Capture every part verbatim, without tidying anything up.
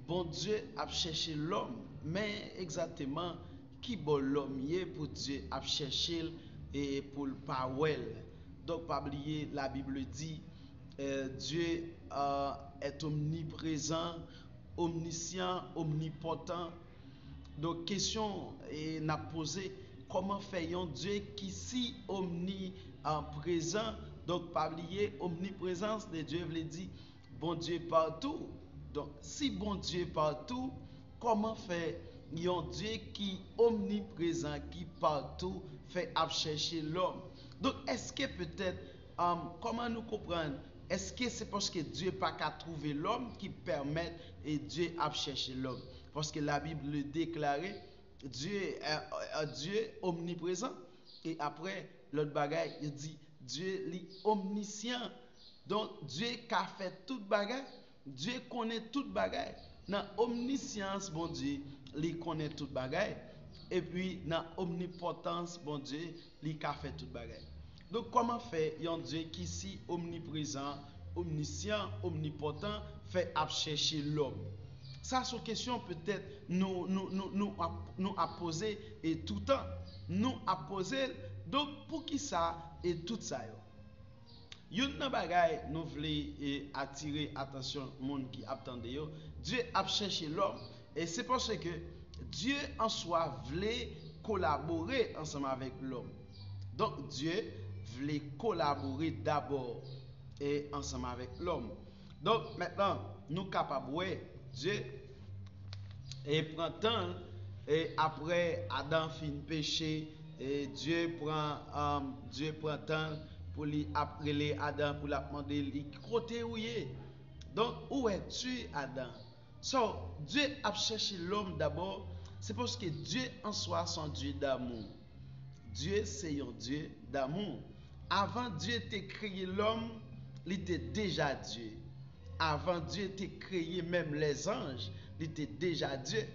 Bondye ap chèche lòm, men egzakteman ki bò lòm ye pou Dye ap chèche l e pou l pa wè l? Donk, pa bliye, Labib di, euh, Dieu euh, est omniprésent, omniscient, omnipotent. Donk, kesyon e n ap poze, kòman fè yon Dye ki si omni euh, prezan? Donk, pa bliye, omniprezans de Dye vle di Bondye patou. Donk, si Bondye patou, kòman fè yon Dye ki omniprezan, ki patou, fè ap chèche lòm? Donk, èske petèt, um, kòman nou konprann? Èske se paske Dye pa ka twouve lòm ki pèmèt e Dye ap chèche lòm? Paske Labib le deklare, Dieu est un Dieu omniprezan. E apre, lòt bagay, yo di, Dye li omnisyan. Donk, Dye ka fè tout bagay. Dye konnen tout bagay. Nan omnisyans Bondye, li konnen tout bagay. Epi nan omnipotans Bondye, li ka fè tout bagay. Donk, kòman fè yon Dye ki si omniprezan, omnisyan, omnipotan, fè ap chèche lòm? Sa se yon kesyon petèt nou, nou, nou, nou, ap, nou ap poze e toutan. Nou ap poze l. Donk, poukisa e tout sa yo? Youn nan bagay nou vle e atire atansyon moun ki ap tande yo, Dye ap chèche lòm, e se paske Dye an swa vle kolabore ansanm avèk lòm. Donk, Dye vle kolabore dabò e ansanm avèk lòm. Donk, mentnan, nou kapab wè Dye e pran tan l, e apre Adan fin peche, e Dye pran, um, Dye pran tan l pou li ap rele Adan, pou l ap mande li, kote ou ye? Donk, où es-tu, Adan? So, Dye ap chèche lòm dabò, se paske Dye an swa se yon Dye damou. Dye se yon Dye damou. Avan Dye te kreye lòm, li te deja Dye. Avan Dye te kreye menm lèzanj, li te deja Dye.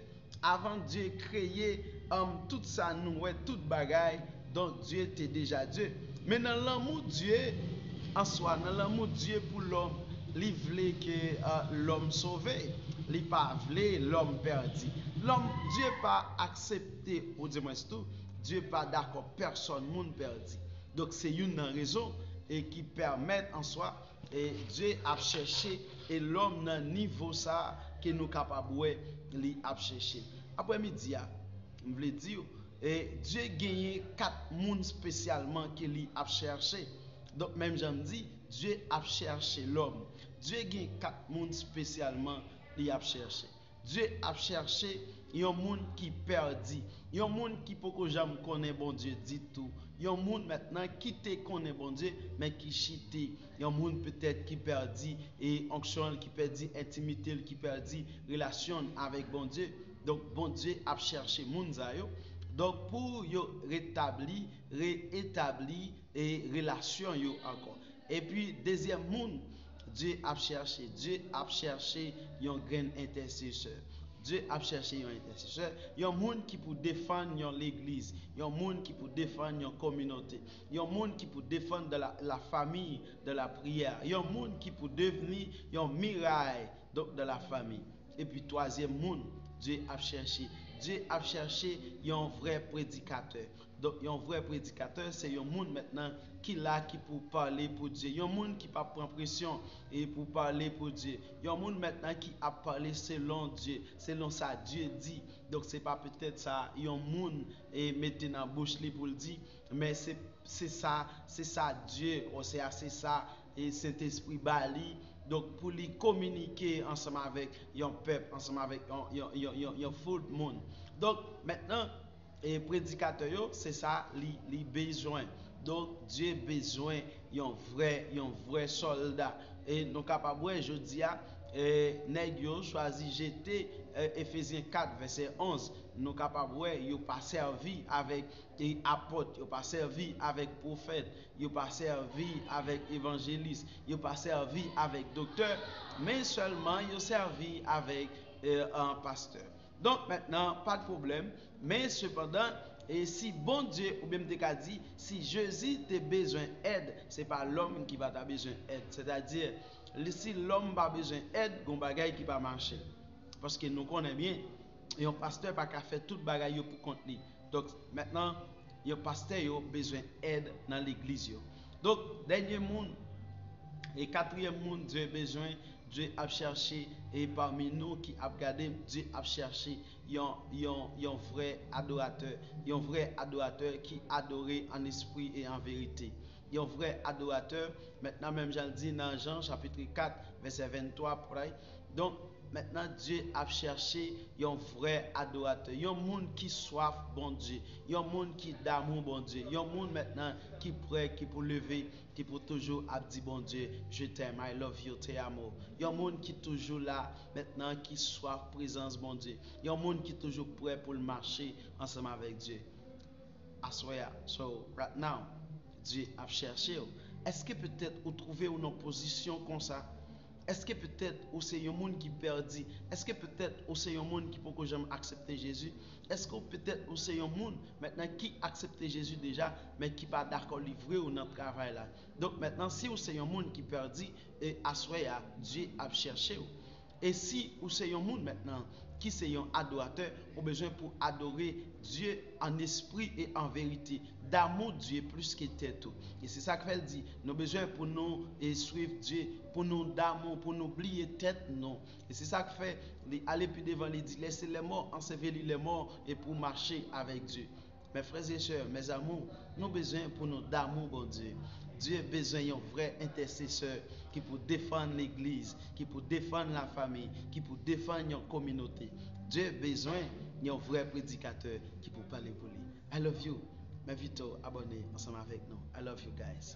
Avan Dye kreye um, tout sa nou wè, tout bagay, donk Dye te deja Dye. Men nan lanmou Dye an swa, nan lanmou Dye pou lòm, li vle ke uh, lòm sove. Li pa vle lòm pèdi. Lòm, Dye pa aksepte, ou di mwens tou, Dye pa dakò pèsòn moun pèdi. Donk, se youn nan rezon e ki pèmèt an swa e Dye ap chèche e lòm nan nivo sa a ke nou kapab wè li ap chèche. Aprèmidi a, m vle di w, e Dye genyen kat moun espesyalman ke li ap chèche. Donk, menm jan m di, Dye ap chèche lòm. Dye gen kat moun espesyalman li ap chèche. Dye ap chèche yon moun ki pèdi, yon moun ki poko janm konnen Bondye ditou, yon moun mentnan ki te konnen Bondye, men ki chite, yon moun petèt ki pèdi e onksyon l, ki pèdi entimite l, ki pèdi relasyon l avèk Bondye. Donk, Bondye ap chèche moun sa yo. Donk, pou yo retabli, reetabli e relasyon yo ankò. Epi, dezyèm moun, Dye ap chèche, Dye ap chèche yon grenn entèsesè. Dye ap chèche yon entèsesè, yon moun ki pou defann yon legliz, yon moun ki pou defann yon kominote, yon moun ki pou defann de la, la famille de la prière, yon moun ki pou devni yon miray, donk, de la famille. Epi twazyèm moun, Dye ap chèche, Dye ap chèche yon vrè predikatè. Donk, yon vrè predikatè, se yon moun mentnan ki la, ki pou pale pou Dye. Yon moun ki p ap pran presyon e pou pale pou Dye. Yon moun mentnan ki ap pale selon Dye, selon sa Dye di. Donk, se pa petèt sa yon moun e mete nan bouch li pou l di, men se, se sa, se sa Dye, osea se sa e Sentespri ba li. Donk, pou li kominike ansanm avèk yon pèp, ansanm avèk yon, yon, yon, yon, yon foul moun. Donk, mentnan, e predikatè yo, se sa li, li bezwen. Donk, Dye bezwen yon vrè, yon vrè sòlda. E nou kapab wè jodi a, e nèg yo chwazi jete e Efezyen kat, vèsè onz. Nou kapab wè yo pa sèvi avèk e apòt, yo pa sèvi avèk pwofèt, yo pa sèvi avèk evanjelis, yo pa sèvi avèk doktè, men sèlman yo sèvi avèk e, an pastè. Donk, mentnan, pa de pwoblèm. Men, sepandan, e si Bondye, oubyen m te ka di, si Jezi te bezwen èd, se pa lòm ki pa ta bezwen èd. Sètadi, li, si lòm pa bezwen èd, gon bagay ki pa mache. Paske nou konnen byen, yon pastè pa ka fè tout bagay yo pou kont li. Donk, mentnan, yon pastè yo bezwen èd nan legliz yo. Donk, dènye moun, e katriyèm moun Dye bezwen, Dye ap chèche, e pami nou ki ap gade, Dye ap chèche yon, yon, yon vrè adoratè, yon vrè adoratè ki adore an espri e an verite. Yon vrè adoratè, mentnan, menm jan l di nan Jan chapit kat, vèsè venntwa, pray. Donk, mentnan, Dye ap chèche yon vrè adoratè, yon moun ki swaf Bondye, yon moun ki damou Bondye, yon moun mentnan ki prè, ki pou leve, ki pou toujou ap di Bondye, je t'aime, I love you, te amo. Yon moun ki toujou la, mentnan, ki swaf prezans Bondye, yon moun ki toujou prè pou l mache ansanm avèk Dye. Aswè a, so, right now, Dye ap chèche w. Èske petèt ou twouve w nan pozisyon konsa? Èske petèt ou se yon moun ki pèdi? Èske petèt ou se yon moun ki poko janm aksepte Jezi? Èske ou petèt ou se yon moun mentnan ki aksepte Jezi deja, men ki pa dakò livre w nan travay la? Donk, mentnan, si ou se yon moun ki pèdi, e aswè a, Dye ap chèche w. E si ou se yon moun mentnan ki se yon adoratè, ou bezwen pou adore Dye an espri e an verite, damou Dye plis ke tèt ou. E se sa k fè l di, nou bezwen pou nou e swiv Dye, pou nou damou, pou nou bliye tèt nou. E se sa k fè li ale pi devan, li di, laissez les morts ensevelir les morts, e pou mache avèk Dye. Mes frères et sœurs, mes amours, nou bezwen pou nou damou Bondye. Dye bezwen yon vrè entèsesè ki pou defann legliz, ki pou defann lafanmi, ki pou defann yon kominote. Dye bezwen yon vrè predikatè ki pou pale pou li. I love you. M envite w abòne ansanm avèk nou. I love you guys.